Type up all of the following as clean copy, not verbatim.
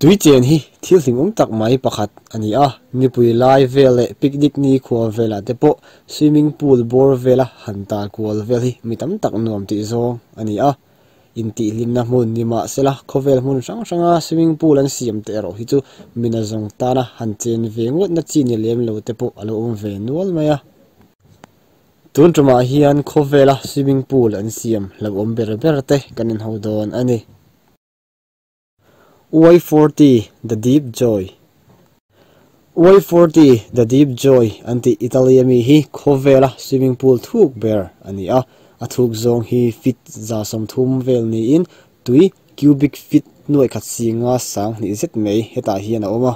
Tui chen hi thil hlimawm tak mai pakhat a ni a, nipui lai vel leh picnic ni khua velah te pawh swimming pool bawr vela han tal kual vel hi mi tam tak nuam tih zawng a ni a. Intihhlimna hmun ni mah sela khawvel hmun hrang hranga swimming pool an siam te erawh hi chu mina zawng tana han chen ve ngawtna chi ni lem lo te pawh a lo awm ve nual mai a. Tun tumah hian khawvela swimming pool an siam hlauhawm ber ber te kan inho dawn a ni. Y 40 The Deep Joy Y 40 The Deep Joy an tih Italy ami hi khawvela swimming pool thuk ber a ni a, a thuk zawng hi feet 30 vel niin tui cubic feet nuaih khat singa sang hnih zet mai hetah hian a awm a.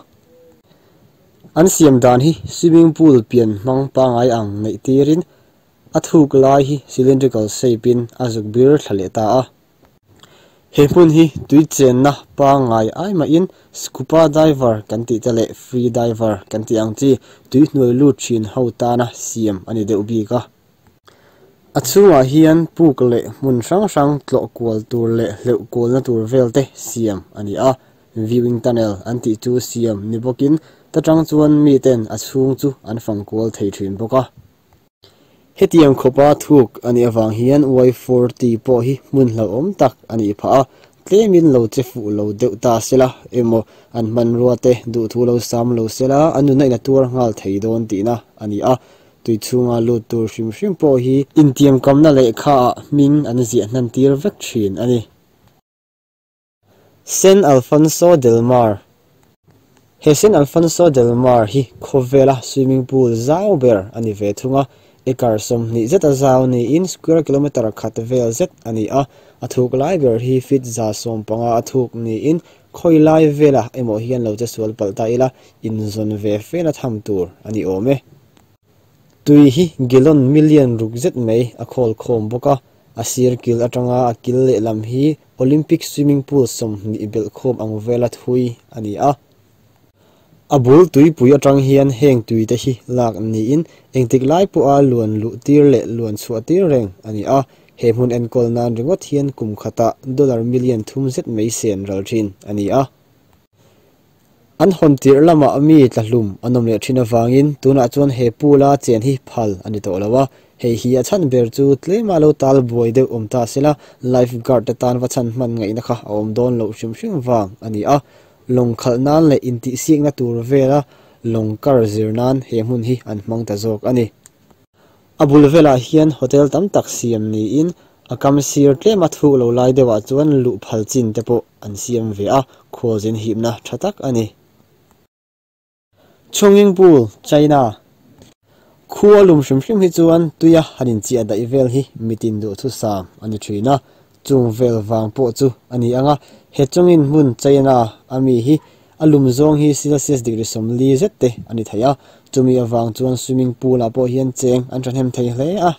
An siam dan hi swimming pool pian hmang pangai ang neih tirin a thuk lai hi cylindrical shape in a zuk bir thla leh ta a. He hmun hi tui chenna pangai ai mahin scuba diver kan tih te leh free diver kan tih ang chi tui hnuai lut thin ho tana siam a ni deuh bik a. A chhungah hian puk leh hmun hrang hrang tlawh kual tur leh hleuh kualna tur vel te siam a ni a, viewing tunnel an tih chu siam ni bawkin ta tang chuan miten a chhung chu an fang kual thei thin bawk a. Hetiang khawpa thuk a nih avang hian Y 40 pawh hi hmun hlauhawm tak a nih phah a, tlemin lo che fuh lo deuh ta sela emaw an hmanrua te duhthu lo sam lo sela an nunna in a tuar nghal thei dawn tihna a ni a. Tui chhunga lut tur hrim hrim pawh hi intiamkamna lehkhaah hming an ziah hnan tir vek thin a ni. San Alfonso del Mar He San Alfonso del Mar hi khawvela swimming pool zau ber a ni ve thung a, acre 20 zet a zau niin square kilometre khat vel zet a ni a, a thuk lai ber hi feet 150 a thuk niin khawi lai vela emaw hian lo che sual palh ta ila inzawn ve fela tham tur a ni awm e. Tui hi gallon million ruk zet mai a khawl khawm bawk a, a sir kil atanga a kil lehlam hi Olympic swimming pool 20 belh khawm ang vela thui a ni a. A bul tuipui atang hian heng tui te hi lak niin engtik lai pawha luan luh tir leh luan chhuah tir reng a ni a, he hmun enkawl nan ringawt hian kum khatah dollar million 3 zet mai sen ral thin a ni a. An hawn tirh lamah mi tlahlum an awm leh thin avangin tunah chuan he pool a chen hi phal a ni tawh lo a, hei hi a chhan ber chu tlema lo tal buai deuh awm ta sela lifeguard te tan va chhan hman ngaihna kha a awm dawn loh hrim hrim vang a ni a, lawng khalh nan leh intihsiakna tur vela lawng kar zir nan he hmun hi an hmang ta zawk a ni. A bul velah hian hotel tam tak siam niin a kam sir tlema thuk lo lai deuhah chuan luh phal chin te pawh an siam ve a, khualzin hipna tha tak a ni. Chongqing Pool, China. Khu a lum hrim hrim hi chuan tuia han inchiah daih vel hi mitin duh thu sam a ni thin a, chung vel vang pawh chu a ni ang a, he Chongqing hmun China a mi hi a lum zawng hi Celsius degree 40 zet te a ni thei a, chumi avang chuan swimming pool ah pawh hian cheng an thahnem thei hle a.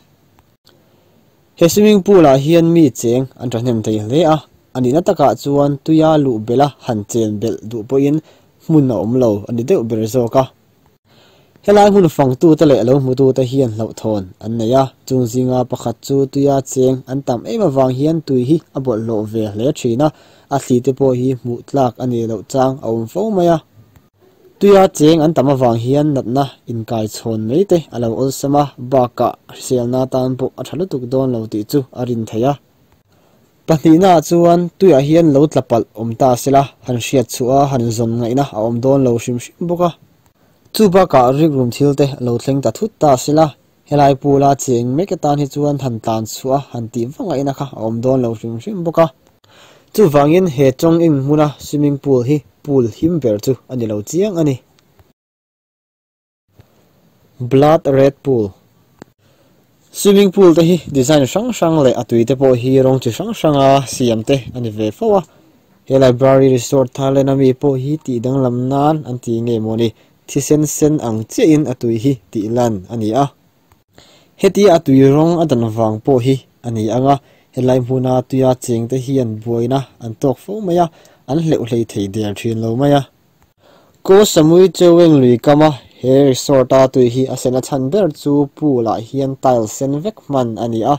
He swimming pool ah hian mi cheng an thahnem thei hle a, a nihna takah chuan tuia luh bela han chen belh duh pawhin hmun a awm lo a ni deuh ber zawk a. Helai hmun fangtu te leh lo hmutu te hian hlauhthawn an nei a, chung zinga pakhat chu tuia cheng an tam em avang hian tui hi a bawlhhlawh ve hle thin a, a thli te pawh hi hmuh tlak a ni loh chang a awm fo mai a. Tuia cheng an tam avang hian natna inkai chhawn mai te a lo awlsam a, bakah hriselna tan pawh a tha lutuk dawn lo tih chu a rin theih a. Pahnihna chuan tuiah hian lo tla palh awm ta sela han hriat chhuah a han zawn ngaihna a awm dawn lo hrim hrim bawk a. Chu bakah rikrum thil te lo thleng ta thut ta sela helai pool a cheng mek atan hi chuan han tlan chhuah a han tih vak ngaihna kha a awm dawn lo hrim hrim bawk a. Chuvangin he Chongqing hmuna swimming pool hi pool him ber chu a ni lo chiang a ni. Blood Red Pool Swimming pool te hi design hrang hrang leh a tui te pawh hi rawng chi hrang hranga siam te a ni ve fo a. He library resort Thailand ami pawh hi tih danglam nan an ti nge maw ni, thisen sen ang chiahin a tui hi tih lan a ni a. Heti a tui rawng a dan vang pawh hi a ni ang a, helai hmuna tuia cheng te hian buaina an tawk fo mai a, an hleuh hlei thei der thin lo mai a. Ko Samui Cheweng lui kama he resort a tui hi a sen a chhan ber chu pool ah hian tile sen vek hman a ni a.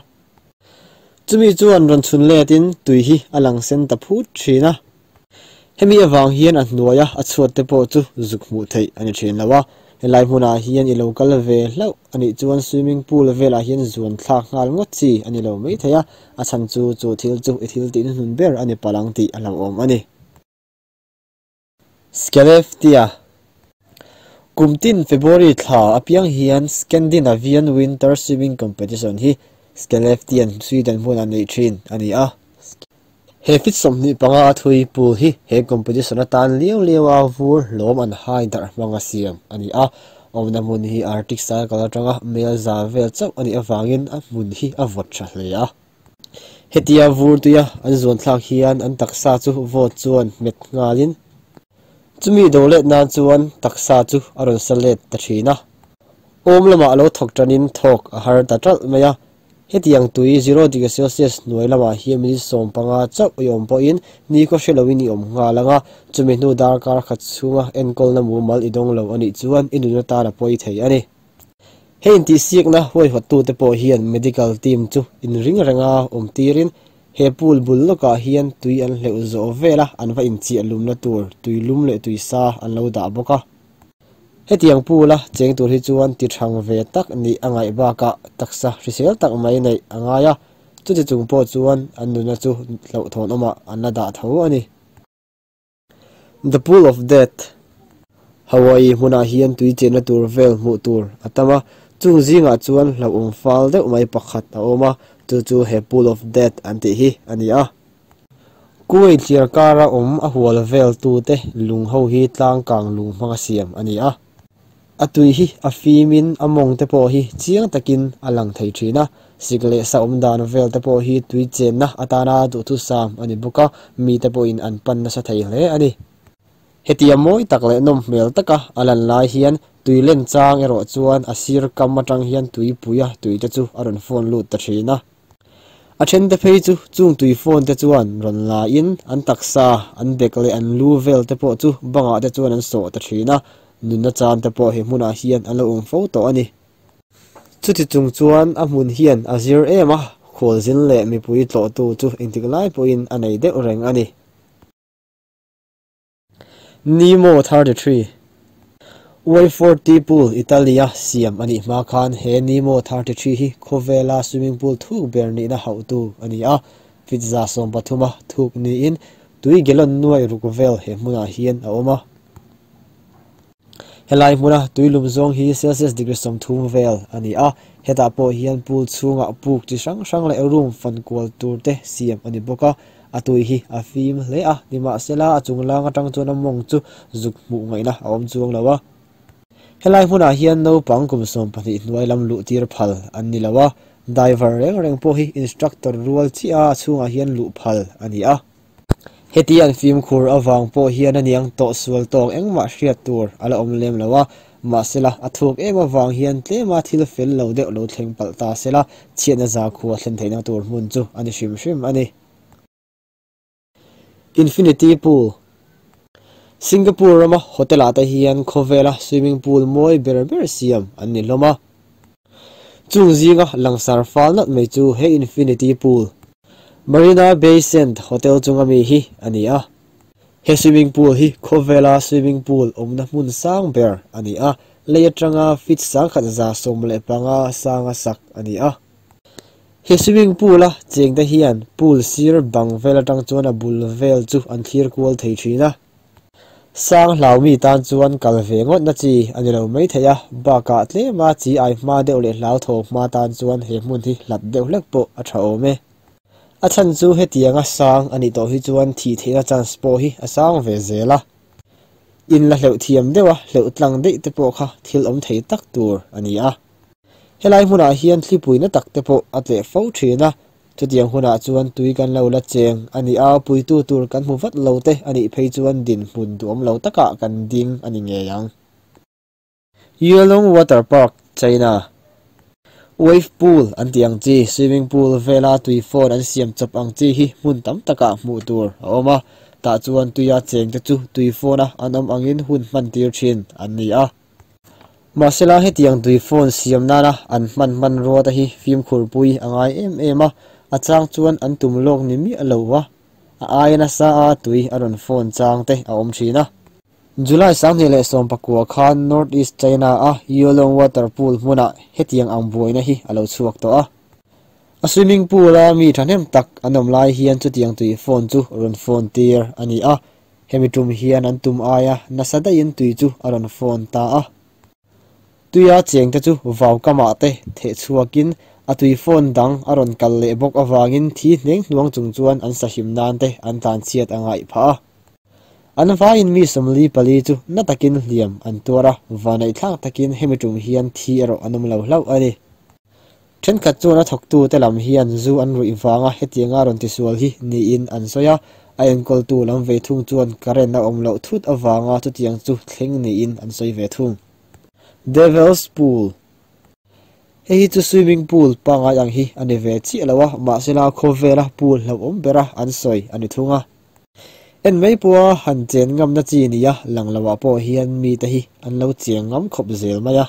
Chumi chuan rawn chhun letin tui hi a lang sen ta phut thin a. Hemi avang hian a hnuaia a chhuat te pawh chu zuk hmuh theih a ni thin lo a. Helai hmunah hian i lo kal ve hlauh a nih chuan swimming pool velah hian zuan thlak nghal ngawt chi a ni lo maithei a, a chhan chu chu thil chu i thil tih hnuhnun ber a ni palh ang tih a hlauhawm a ni. Skellefteå Kum tin February thla apiang hian Scandinavian Winter Swimming Competition hi Skellefteå Sweden hmunah neih thin a ni a. He feet 25 a thui pool hi he competition atan liau liau a vur hlawm an hai darh hmanga siam a ni a. Awmna hmun hi Arctic Circle atanga mel za vel chauh a nih avangin a hmun hi a vawt tha hle a. Hetia vur tuia an zuan thlak hian an taksa chu vawt chuan hmet nghalin chumi do let nan chuan taksa chu a rawn sa let ta thin a. Awm lamah lo thawk tanin thawk a har ta talh mai a. Hetiang tui 0 degree Celsius hnuai lamah hian minute 15 chauh i awm pawhin ni khaw hre loin i awm nghal anga chumi hnu darkar khat chhunga enkawlna mumal i dawng lo anih chuan i nun atan a pawi thei a ni. Hei intihsiakna huaihawttute pawh hian medical team chu inring renga awm tirin he pool bul lawkah hian tui an hleuh zawh vela an va inchiah lumna tur tui lum leh tui sa an lo dah bawk a. Hetiang pool a cheng tur hi chuan ti thang ve tak nih a ngaih bakah taksa hrisel tak mai neih a ngai a, chuti chung pawh chuan an nuna chu hlauhthawn awmah an la dah tho a ni. The Pool of Death Hawaii hmunah hian tui chenna tur vel hmuh tur a tam a, chung zingah chuan hlauhawm fal deuh mai pakhat a awm a, chu chu he Pool of Death an tih hi a ni a. Kuwait thliar kara awm a hual vel tute lung ho hi tlangkang lung hmanga siam a ni a. A tui hi a fimin a mawng te pawh hi chiang takin a lang thei thin a, sik leh sa awm dan vel te pawh hi tui chenna atana duhthusam a ni bawk a, mite pawhin an pan nasa thei hle a ni. Hetia mawi tak leh nawm hmel taka a lan lai hian tui len chang erawh chuan a sir kam atang hian tuipui a tui te chu a rawn fawn lut ta thin a. A then te phei chu chung tui fawn te chuan rawn la in an taksa, an bek leh an lu vel te pawh chu bangah te chuan an sawh ta thin a, nunna chan te pawh he hmunah hian an lo awm fo tawh a ni. Chuti chung chuan a hmun hian a zir em a, khualzin leh mipui tlawhtu chu engtik lai pawhin a nei deuh reng a ni. Nemo 33 Y40 Pool Italy a siam a nih hma khan he Nemo 33 hi khawvela swimming pool thuk ber nihna hauhtu a ni a, feet 13 a thuk niin tui gallon nuai ruk vel he hmunah hian a awm a. Helai hmuna tui lum zawng hi Celsius degree 30 vel a ni a, hetah pawh hian pool chhungah puk chi hrang hrang leh room fan kual tur te siam a ni bawk a. A tui hi a fim hle a, nimahsela a chung lang atang chuan a mawng chu zuk hmuh ngaihna a awm chuang lo a. Helai hmunah hian naupang kum 12 hnuai lam luh tir phal an ni lo a, diver reng reng pawh hi instructor rual chiah a chhungah hian luh phal a ni a. Heti an fimkhur avang pawh hian a niang tawh sual tawk engmah hriat tur a la awm lem lo a, mahsela a thuk em avang hian tlema thil fel lo deuh lo thleng palh ta sela chhiatna zakhua thlen theihna tur hmun chu a ni hrim hrim a ni. Infinity Pool Singapore rama hotel ah te hian khawvela swimming pool mawi ber ber siam an ni hlawm a. Chung zinga langsar fal nat mai chu he Infinity Pool Marina Bay Sands Hotel chunga mi hi a ni a. He swimming pool hi khawvela swimming pool awmna hmun sang ber a ni a, lei atanga feet 1115 sanga sak a ni a. He swimming pool a cheng te hian pool sir bang vel atang chuan a bul vel chu an thlir kual thei thin a. Sang hlau mi tan chuan kal ve ngawt na chi a ni lo mai thei a, bakah tlema chi ai hma deuh leh hlau tho hma tan chuan he hmun hi hlat deuh hlek pawh a tha awm e. A chhan chu hetianga sang a nih tawh hi chuan thih theihna chance pawh hi a sang ve zel a. In la hleuh thiam deuh a, hleuh tlang daih te pawh kha thil awm thei tak tur a ni a. Helai hmunah hian thlipui na tak te pawh a tleh fo thin a, chutiang hunah chuan tui kan lo la cheng a ni a, puitu tur kan hmu vat lo te a nih phei chuan dinhmun duhawm lo takah kan ding a ni ngei ang. Yulong Water Park, China. Wave pool an tih ang chi, swimming pool vela tui fawn an siam chawp ang chi hi hmun tam takah hmuh tur a awm a, tah chuan tuia cheng te chu tui fawna an awm angin hun hman tir thin an ni a. Mahsela hetiang tui fawn siam nana an hman hman rua te hi fimkhur pui a ngai em em a, a chang chuan an tum lawk ni miah lo a. a aia nasa a tui a rawn fawn chang te a awm thin a. July 2019 khan North East China a Yulong Water Pool hmunah hetiang ang buaina hi a lo chhuak tawh a. A swimming pool a mi thahnem tak an awm lai hian chutiang tui fawn chu rawn fawn tir a ni a. Hemi tum hian an tum aia nasa daihin tui chu a rawn fawn ta a. Tuia cheng te chu vau kamah te theh chhuakin a tui fawn dang a rawn kal leh bawk avangin thi hneng hnuang chung chuan an sahim nan te an tlanchhiat a ngaih phah a. An vaiin mi 44 chu na takin hliam an tuar a, vaneihthlak takin hemi tum hian thi erawh an awm lo hlauh a ni. Thenkhat chuan a thawktu te lam hian zu an ruih vanga hetianga rawn tisual hi niin an sawi a, a enkawltu lam ve thung chuan current a awm loh thut avanga chutiang chu thleng niin an sawi ve thung. Devil's Pool Hei hi chu swimming pool pangai ang hi a ni ve chiah lo a, mahsela khawvela pool hlauhawm bera an sawi a ni thung a. En mai pawha han chen ngamna chi nia lang loah pawh hian mite hi an lo cheng ngam khawp zel mai a.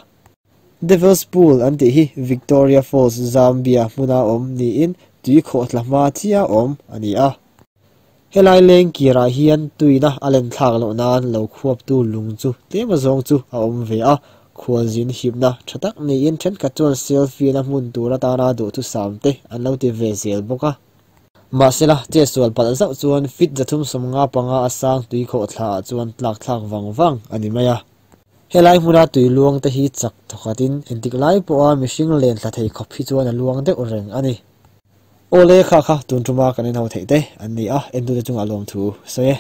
Devil's Pool an tih hi Victoria Falls, Zambia hmuna awm niin tui khawhthla hma chiah awm a ni a. Helai leng kirah hian tuina a len thlak loh nan lo khuaptu lung chu tlem azawng chu a awm ve a, khualzin hipna tha tak niin thenkhat chuan selfie na hmun tur atana duhthusam te an lo ti ve zel bawk a. Mahsela, chetsual palh zauh chuan feet 355 a sang tui khawhthla ah chuan tlak thlak vang vang a ni mai a. Helai hmuna tui luang te hi chak thawkhatin entik lai pawha mihring len thla thei khawp hi chuan a luang deuh reng a ni. Awle kha kha tun tuma kan inho theih te an ni a, entute chungah lawmthu sawi e.